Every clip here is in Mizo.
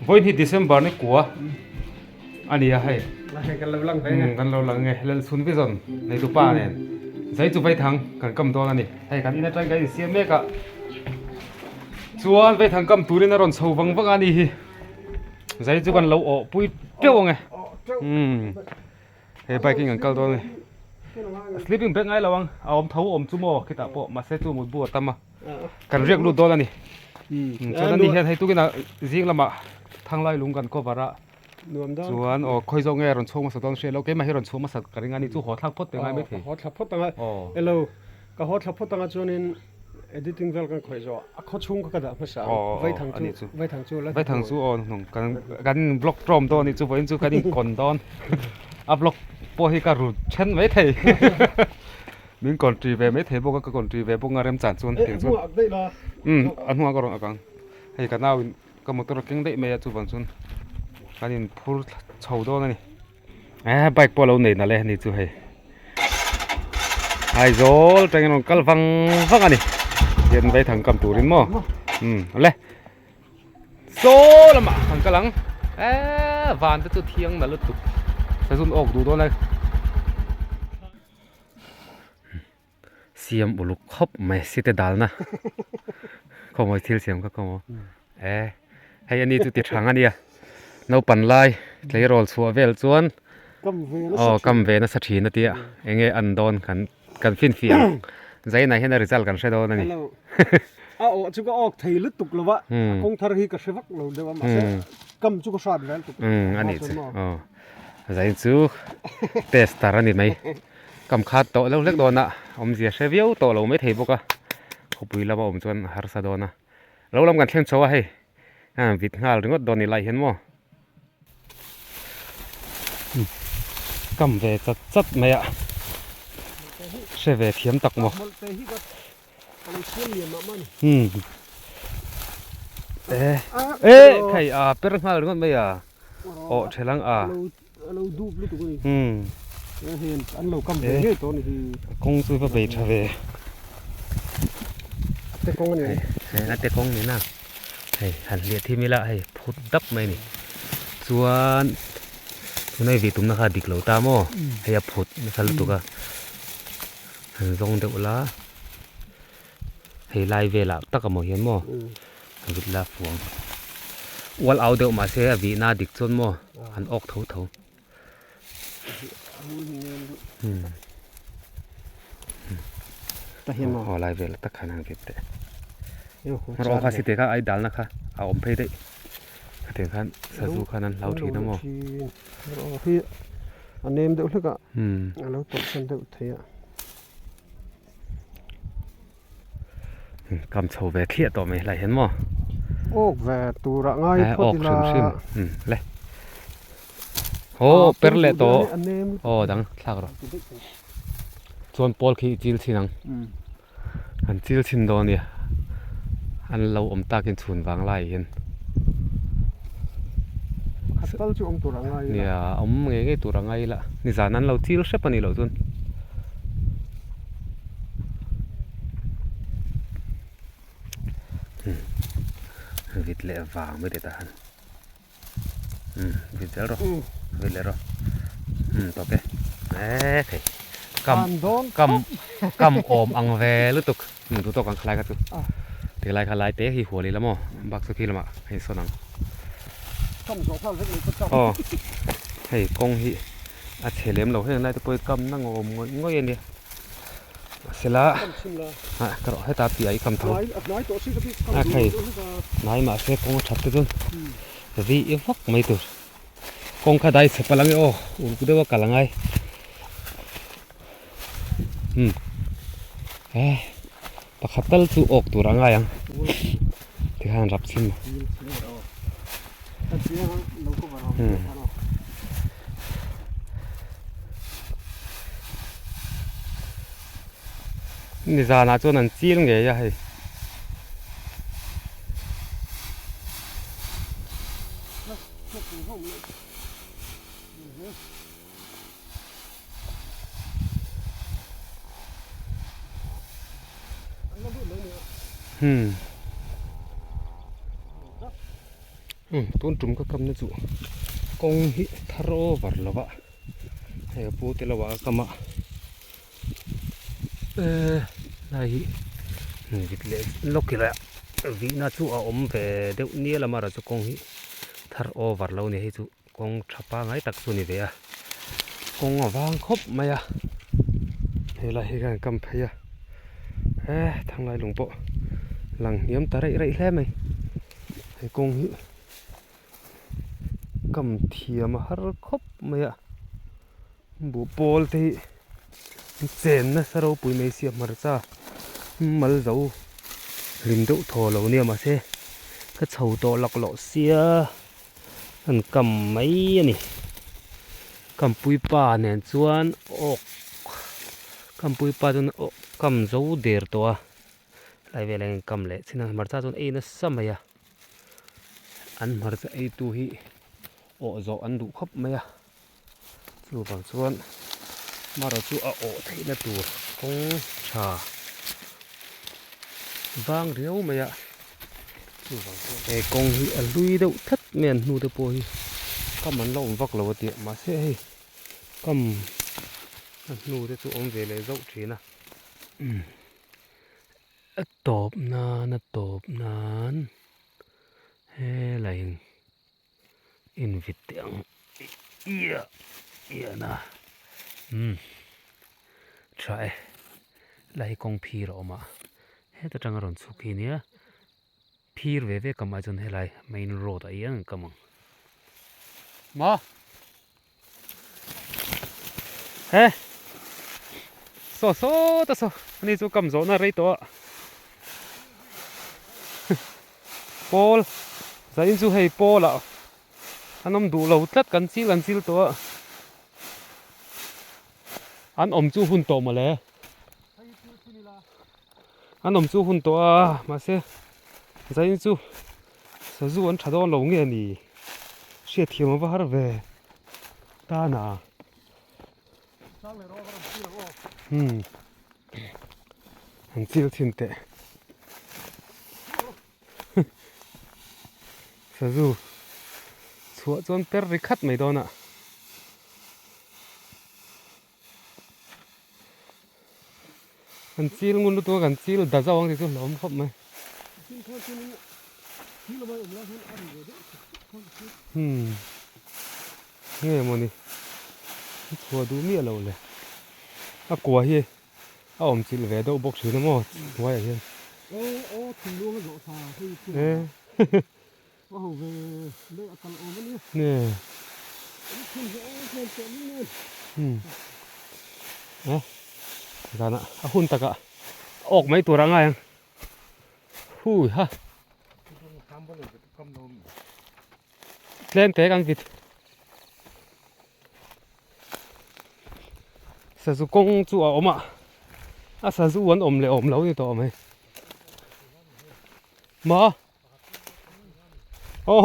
Vawiin hi December ni kua a ni a hei kan lo lang nge Lalchhun Vision neitu pa nen zai chu Vaithang kan kam dawn a ni hei kan in atang kan insiam mek a chuan Vaithang kam turin a rawn chho vang vang a ni hi zai chu kan lo awh pui teuh ang e He bike in kan kal dawn a ni. Sleeping bag ngai lo ang, a awm tho awm chu maw khitah pawh mahse chu mutbu a tam a, kan riak lut dawn a ni. Chuan ani hian hei tukin ah zing lamah thanglai lung kan cover a, chuan aw khawi zawk nge a rawn chhuak hmasa dawn hriat loh, keimah hi rawn chhuak hmasa ka ring a ni chu haw thlak phawt te ngai maithei. Haw thla phawt ang a, hello ka haw thla phawt ang a chuanin editing vel kan khawih zawh a khaw chhung kha ka dah hmasa ang, vaithang chu vaithang chu la Vaithang chu aw hnung kan kan in vlog tawm dawn anih chu vawiin chu kan in kawn dawn a vlog pawh hi ka ru then mai thei min kawn ṭi ve mai thei bawk a ka kawn ṭi ve bawk a remchan chuan tiang chuan umm a hnungah ka rawn ak ang hei ka nau in ka motor a keng daih mai a chuvang chuan kan in phur chho dawn a ni. Eh bike pawh a lo nei nalh e ani chu hei Aizawl atangin rawn kal vang vang a ni hian vaithang kam turin maw umm awle saw lamah kan kal ang eee van te chu thiang nalh lutuk sazun awk duh dawn a siam uluk khawp mai site dalna khawmawi thil siam kha khawmaw e hei ani chu ti thang ania naupang lai tleirawl chhuah vel chuan aw kam ve nasa thin a tia enge an dawn kan kan finfiah ang zainah hian a result kan hre dawn ani a aw chu ka awk thei lutuk lo va kawng thar hi ka hre vak lo deuh a mahse kam chu ka hrat vel tuk ani chu aw zain chu tester ani mai. Kam khat tawh lo hlek dawn a, awmzia hre viau tawh lo maithei bawk a, khawpui lama awm chuan a harsa dawn a, lo lam kan thleng chho a hei a vit nghal ringawt dawn ni lai hian maw kam ve chat chat mai a hre ve thiam tak maw umm e e khai a per nghal ringawt mai a awh thelang a. A lo dup lutuk a ni. Umm. Hei an lo kam ve ngei tawh a ni hi. A kawng chu va bei tha ve. A te kawng a ni. Hei a te kawng ni na. Hei han hliah thim ila hei phut dap mai a ni. Chuan tunai vih tumna kha a dik lo ta maw? Hei a phut nasa lutuk a. Han zawng deuh la. Hei lai velah tak amaw hian maw vit la fuang ual au deuh mahse a vihna a dik chuan maw an awk tho tho aw lai velah tak khan an vit teh rawh kha si te kha ai dalna kha a awm phei daih hetiang khan sazu khan an hlau thin a maw a nem deuh hlek a a lo tawlh san deuh thei a. Kam chho ve thliah tawh mai hlai hian maw? Awk ve turah ngai phawt ila. Awk hrim hrim le. Aw per leh tawh. Aw dang thlak rawh. Chuan pawl khi i chil chhin ang. An chil chhin dawn nia. An lo awm takin chhun vang lai hian. Khat tal chu awm tur a ngai ila. Nia awm ngei ngei tur a ngai ila. Nizan an lo chil hrep a nih loh chuan. Vit leh vang mai teh tahan. Vit zel rawh. Vit leh rawh. Tawp e. Eee thei. Kam kam kam awm ang ve lutuk. Duh tawk ang khalai kha chu. Tilai kha lai te hi hual ila maw bak chu khi lamah a insawn ang. Aw hei kawng hi a chhe lem lo heng lai te pawh hi kam na ngawm ngawih ngawih a nia mahsela ah ka rawh heta piah hi kam tho a hei hnai mahse kawng a that te chuan vi i vak mai tur kawng kha dai chhe palh ang e aw uluk deuh a kal angai. Umm eh pakhat tal chu awk tur a ngai ang tikhan rap chhin umm nizanah chuan an chil ngei a hei. Hmm. Hmm, tun tum ka kam na chu kawng hi thar over lo va hei a pu te lo ah a kam a eh lai hi vit leh lawk ila vihna chu a awm ve deuh nial a amaherawhchu chu kawng hi thar over lo a ni hei chu. Kawng tha pangai tak chu a ni ve a, kawng a vang khawp mai a, helai hi khan kam phei a, he thanglai lung pawh lang hniam ta raih raih hle mai, he kawng hi kam thiam a har khawp mai a, buh pawl te hi chen nasa ropui mai sia hmarcha mal zo hlim deuh thaw lo nia mahse ka chho tawh laklawh sia. An kam mai a ni. Kampuipa nen chuan awk Kampuipa chuan awk kam zo der tawh a, helai velah hian kam leh chin a, hmarcha chuan ei nasa mai a, an hmarcha eitu hi awh zawh an duh khawp mai a, chuvang chuan hmarcha chu a awh theihna tur kawng tha vang riau mai a. He kawng hi a hlui deuh tlat mai an hnu te pawh hi kam an la awm vak lo a tih mahse hei kam a hnu te chu awm ve leh zauh thin a a tawp nan a tawp nan helai invit teh ang iah iah na umm tha e helai hi kawng phir a awm a heta tanga rawn chhuk hi nia phir ve ve kam ah chuan helai main road ah hian an kam ang maw he saw saw ta saw ani chu kam zawhna rei tawh a pawl zain chu hei pawl ah an awm duh lo tlat kan chil an chil tawh a an awm chu hun tawh mawle an awm chu hun tawh a mahse zain chu sazu an tha dawn lo nge ni hriatthiam a va har ve tan a hmm an chil thin teh sazu chhuah chuan per ri khat mai dawn a. Kan chil ngun lutuk a kan chil da zauh ang tih chu hlauhawm khawp mai. Hmm nge mawni chhuah duh miah loh le a kua hi a awm chilh ve deuh bawk thin a maw hnuaiah hian. Zanah a hun takah awk mai tur a ngai ang hui ha tlem te kan vit sazu kawng chu a awm a a sazu an awm leh awm lo ni tawh mai maw. Aw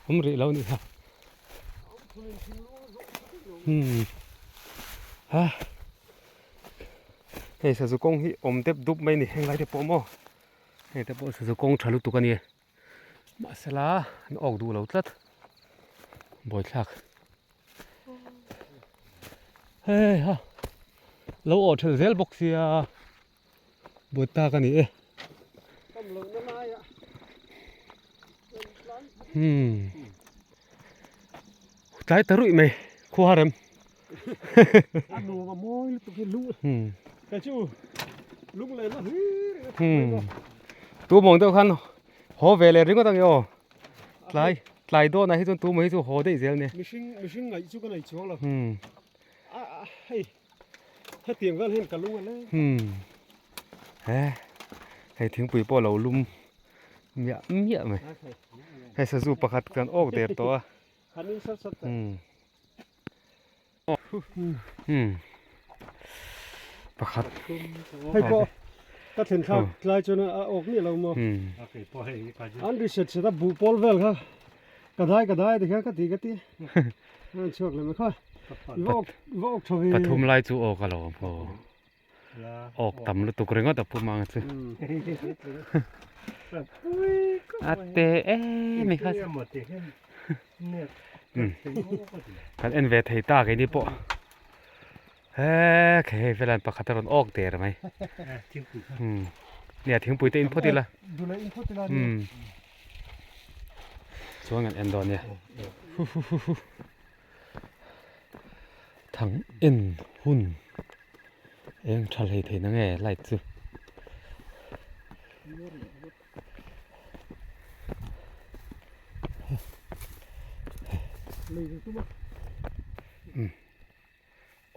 Awm rih lo ni kha. Hmm. Ha. Hei sazu kawng hi awm dep dup mai ni heng lai te pawh maw. Hei te pawh sazu kawng tha lutuk a ni. Mahsela an awk duh lo tlat. Bawithlak. Hei ha lo awh ṭhelh zel bawk sia buai tak a ni e. Hmm tlai ta ruih mai khua rem. A nuam a mawi lutuk hi lung kei chu lung len a hlui reng a hmm tu mawng deuh khan haw ve leh ringawt ang e aw tlai tlai dawnah hi chuan tu maw hi chu haw daih zel nia mihring mihring ngaih chu ka nei chuang lo hmm a a hei hetiang vel hian ka lung a leng hmm he hei thingpui pawh a lo lum miah miah mai hei sazu pakhat kan awk der tawh a hmm Pakhat hei pawh ka thlen thlak tlai chuan a awk miah lo maw an ri set set a buh pawl vel kha. Ka dai ka dai tikhian ka ti ka ti. An chhuak leh mai kha. I va awk i va awk tha ve. Pathum lai chu awk alawm aw. Awk tam lutuk ringawt a pum ang chu. A te em i kha. Kan en ve thei ta keini pawh. He khi hei velan pakhat a rawn awk der mai. Nia thingpui te in phawt ila. Chuan kan en dawn nia. Thang en hun eng tha hlei thei na nge light chu.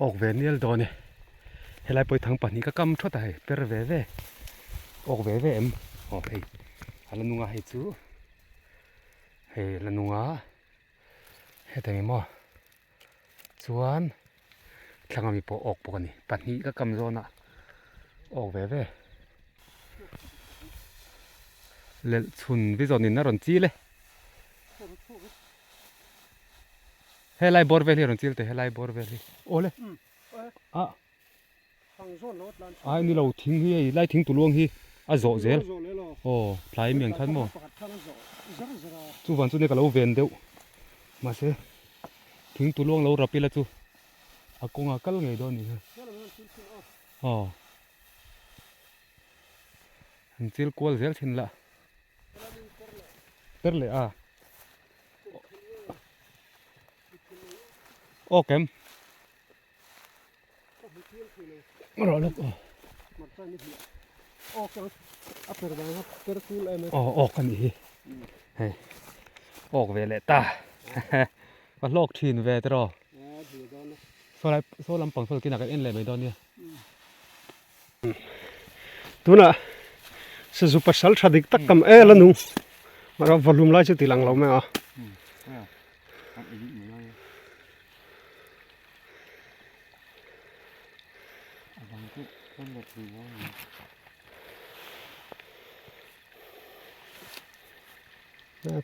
Awk ve nial dawn e. Helai pawh hi thang pahnih ka kam thawt a hei per ve ve awk ve ve em aw hei a la nung a hei chu hei la nung a heta mi maw chuan thlang ami pawh awk bawk a ni pahnih ka kam zawn a awk ve ve lelh chhun vi zawn in a rawn chil e. Helai bawr vel hi a rawn chil teh helai bawr vel hi awle a ai ni lo thing hi hei lai thing tuluang hi a zawh zel aw tlai miang khan maw chuvan chu nia ka lo ven deuh mahse thing tuluang lo rap ila chu a kawngah kal ngei dawn a ni aw an chil kual zel thin lah per leh a. Aw kem rawh lawk aw aw awk a nih hi hei awk ve leh ta ka hlawk thin ve tiraw saw lai saw lampang saw kinah kan en leh mai dawn nia. Tunah sazu pasal tha dik tak tam el a nung mahse vawhlum lai chu ti lang lo mai a.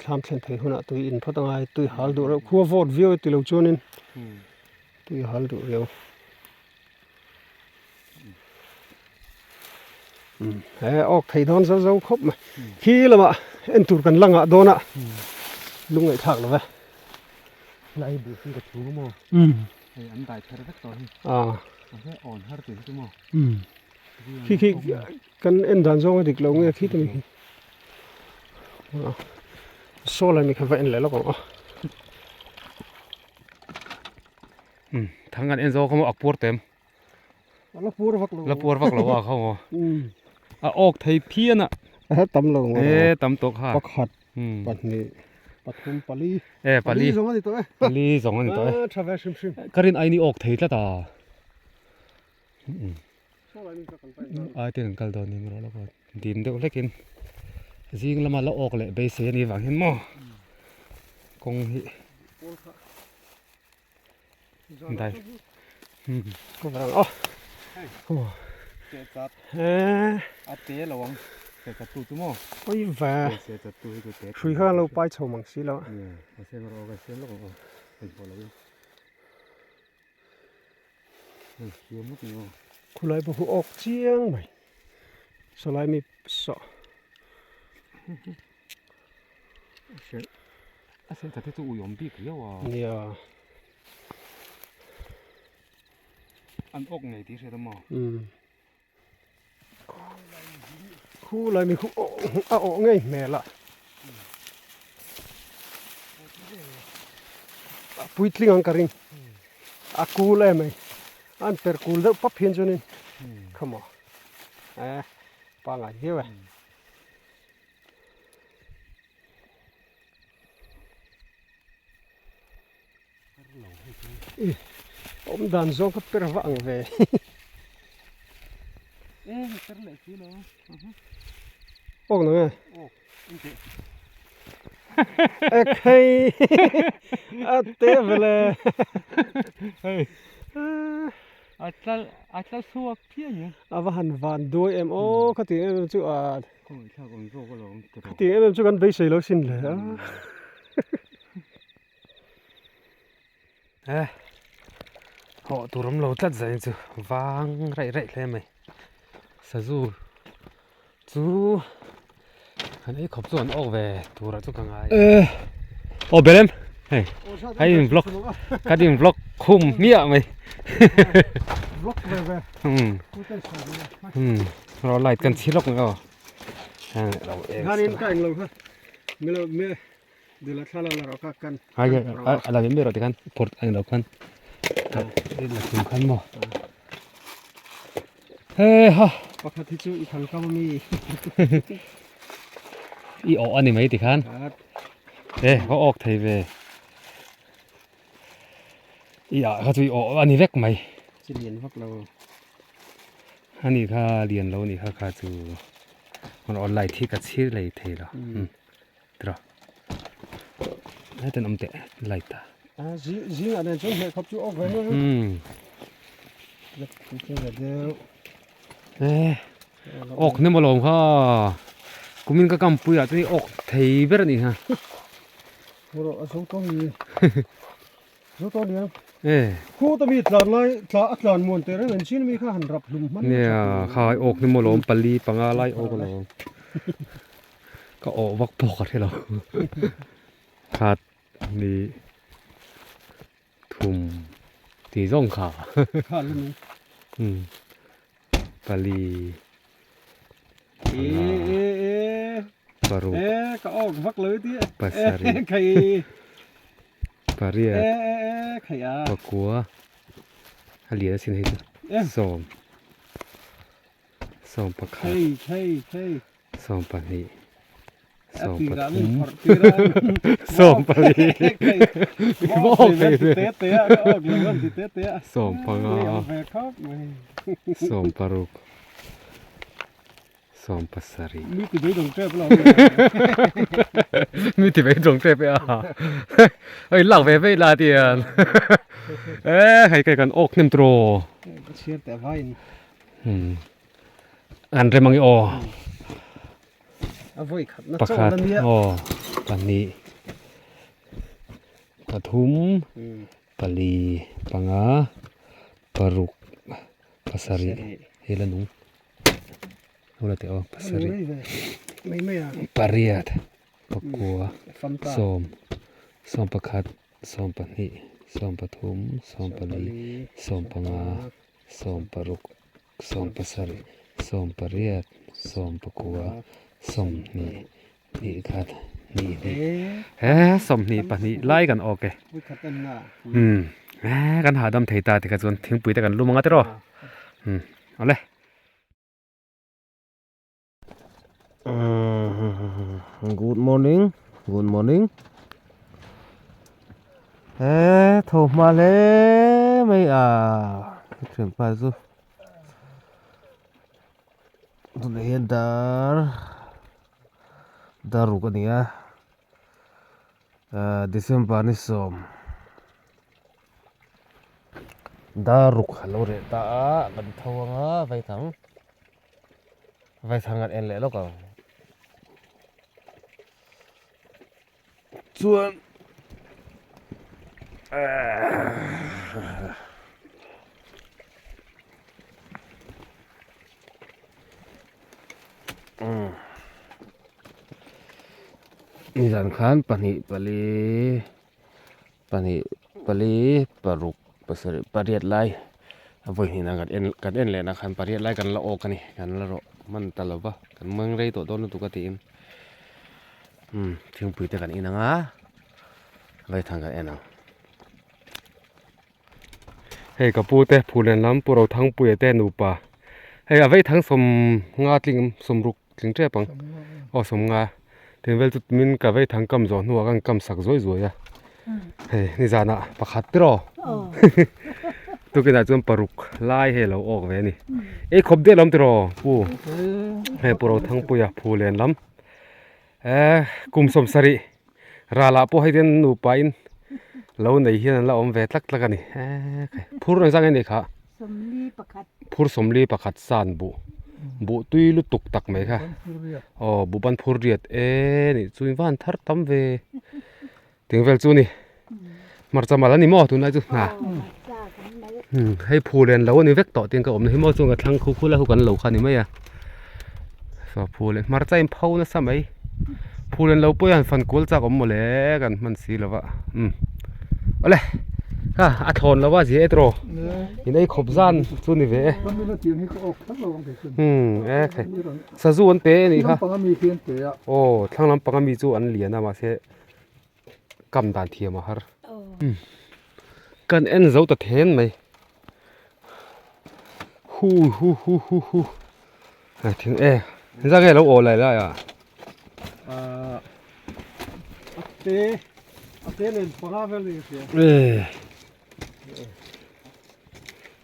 Thlam thlen phei hunah tui in phawt angai tui hal duh reuh khua vawt viau e ti lo chuanin tui hal duh riau. He awk thei dawn zo zo khawp mai khi lamah en tur kan la ngah dawn a lungngaih thlak lo ve lai buh hi ka thu maw hei an dai ther vek tawh hi a he awn har tih chu maw khi khi kan en dan zawng a dik lo nge khi te mi khi saw lai mi kha va en leh lawk ang aw. Thang kan en zo kha maw a puar tem. La puar vak lo. La puar vak lo a kha maw. A awk thei phian a. A tam lo ngawt. E tam tawk ha. Pakhat, pahnih, pathum, pali. E pali. Pali zawng a ni tawh e. Pali zawng a ni tawh e. Tha ve hrim hrim. Ka rin aini awk thei tlat a. Ai te kan kal dawn nia rawh lawk a. Dim deuh hlekin zing lama la awk leh beisei a nih vang hian maw kawng hi. Dai. Ko varang aw. Se chat. A te lo ang. Se chat tu chu maw. Oi va. Se chat tu hi chu te. Hrui kha lo pai chho mang si lo. A se rawh ka siam lawk ang aw. Hei pawh lo in. Hei siam lawk ni aw. Khulai pawh khu awk chiang mai. Sawlai mi saw. A sen that hi chu ui awm bik riau a. Nia. An awk ngei tih hriat a maw? Umm. Khu lai mi khu a awh ngei hmel a. A puitling ang ka ring. A kul em mai. An per kul deuh pap hian chuanin. Come on. Eh, pangai viau e. Awm dan zawng kha per va ang ve. Awk nang e. E khei a te vele. A tlal a tlal chhuak phian ni. A va han van duai em aw khati em em chu a. Khawngaih thlak awm zawk alawm Khati em em chu kan beisei lo sin le a. Eh hawh tur awm lo tlat zai chu vang raih raih hle mai sazu chu han ei khawp chu an awk ve turah chu ka ngai eh aw belem hei hei in vlog ka din vlog khum hmiah mai vlog ve ve um um ro light kan chhi lawk mai aw heng lo eng hanin ka eng lo kha milo me dila thla la ro ka kan hai a la mi ro ti khan port ang lo khan la thum khan mo he ha pakhat hi chu i thang kam mi i aw ani mai ti khan e ka awk thei ve i ah kha chu i aw ani vek mai chi lian vak lo ani kha lian lo ni kha kha chu an online thi ka chhir lei thei lo tira heten awm teh light a a zing zing ah nen chuan hmeh khawp chu awk ve mai um e awk ni maw lawm kha kumin ka kam pui ah chuan awk thei ber a nih kha rawh a zo tawh ni zo tawh nia e khu ta mi tlan lai tla a tlan muan te reng an chin mi kha han rap hlum hman nia kha awk ni maw lawm pali panga lai awk alawm ka awh vak pawh ka hre lo khat ni thum tih zawng kha kha lu nung um pali e e e paruk e ka awk vak lo ti pasarih khai pariat e e e khai a pakua a lian asin hei chu sawm sawm pakhat khai khai khai sawm pahnih sawm pathum sawm pali sawm panga sawm paruk sawm pasarih mi ti beidawng tep e a hei lak ve vei la tian e hei kai kan awk hnem turaw An rem ang i aw. Pakhat aw pahnih pathum pali panga paruk pasarih hei la nung ho la teh aw pasarih pariat pakua sawm sawm pakhat sawm pahnih sawm pathum sawm pali sawm panga sawm paruk sawm pasarih sawm pariat sawm pakua sawmhnih hnih khat hnih hnih he sawmhnih pahnih lai kan awk e umm he kan hahdam thei ta tikha chuan thingpui te kan lum anga tiraw umm awle. Good morning good morning he tho hma hle mai a thianpa chu tunah hian dar dar ruk a ni a ah December ni sawm dar ruk a lo reh ta a kan tho anga vaithang. Vaithang an en leh lawk ang. Chuan nizan khan pahnih pali pahnih pali paruk pasarih pariat lai a vawi hnihna kan en kan en lehna khan pariat lai kan la awk a ni kan la rawh hman ta lo va kan mang rei tawh dawn lutuk a tiin umm thingpui te kan in ang a vaithang kan en ang. Hei ka pu te Phulen lam Pu Rothangpuia te nupa hei a vaithang sawm nga tling sawmruk tling tep ang aw sawm nga tin vel chu min ka vei thang kam zawh hnuah khan kam sak zuai zuai a hei nizanah pakhat tiraw tukinah chuan paruk lai hei a lo awk ve a ni ei khawp daih lam tiraw pu hei pu Rothangpuia Phulen lam eh kum sawmsarih ralah pawh hei hian nupa in lo nei hian an la awm ve tlak tlak a ni eh phur ang zang a ni kha. Phur sawmli pakhat san buh buh tui lutuk tak mai kha aw buh ban phur riat e nih chu in van thar tam ve ting vel chu ni. Hmarcha mal a ni maw tunlai chu hna hei phu len lo a ni vek tawh tin ka awmna hi maw chuan ka thlang khu khu lai khu kan lo kha a ni mai a saw phu leh hmarcha in pho nasa mai phu len lo pawh hian fan kual chak awm mawle kan hman si lo va umm awle kha a thlawn lo a zia e tiraw in ei khawp zan chu ni ve e umm e khai sazu an pe a nih kha aw thlang lampang ami chu an lian a mahse. Kam dan thiam a har. Kan en zo ta then mai. Hu hu hu hu hu. A thing e. Za nge lo aw lai lai a. A te a te nen panga vel ni sia. E.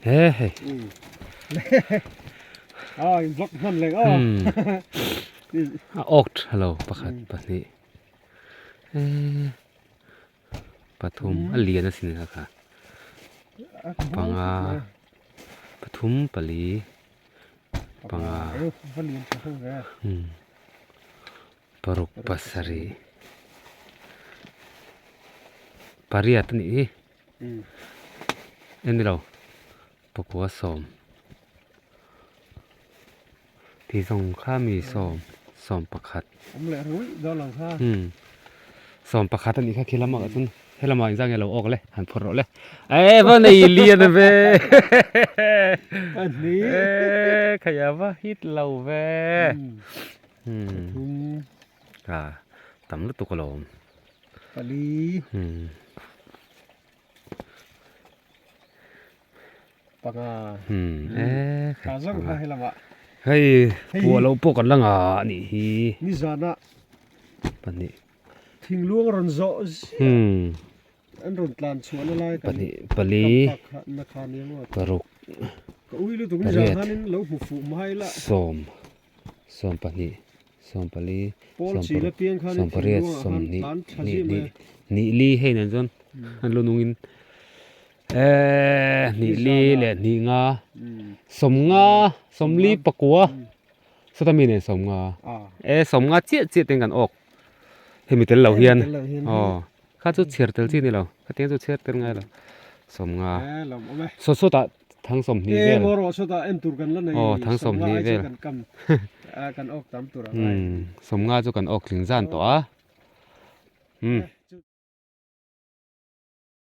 He he. A in block hman leng a. A awk tha lo pakhat pahnih. Eee pathum a lian asin kha kha panga pathum pali panga umm paruk pasarih pariat a nih hi en nilo pakua sawm. Ti zawng kha mi sawm sawm pakhat awm leh ruih dawn lo kha umm sawm pakhat a nih kha khi lamah chuan he lamah inzah nge lo awk le han phawrh rawh le eh va nei lian ve eh khaia va hit lo ve umm a tam lutuk alawm pali umm. Panga. Hmm, eh. Ka zawng kha he lamah. Hei, puah lo pawh kan la nga a nih hi. Nizana. Pahnih. Thingluang rawn zawh ziah. Hmm. An rawn tlan chhuahna lai kan. Pahnih, pali. Na kha ni ang Paruk. Ka ui lutuk nizan khanin lo hmu fuh mai la. Sawm. Sawm pahnih. Sawm pali. Pawl Sawm chi la paruk. piang khanin Sawm pariat. thingluangah Sawm khan hnih. tlan tha Hnih ziah mai hnih. Hnih li hei nen chuan an lu nungin. Eee hnih li leh hnih nga sawm nga sawm li pakua sawta mi nen sawm nga e sawm nga chiah chiah ten kan awk hemi tel lo hian aw kha chu chhiar tel chi a ni lo khatiang chu chhiar tel ngai lo sawm nga saw sawtah thang sawmhnih vel aw thang sawmhnih vel sawm nga chu kan awk tling zan tawh a umm.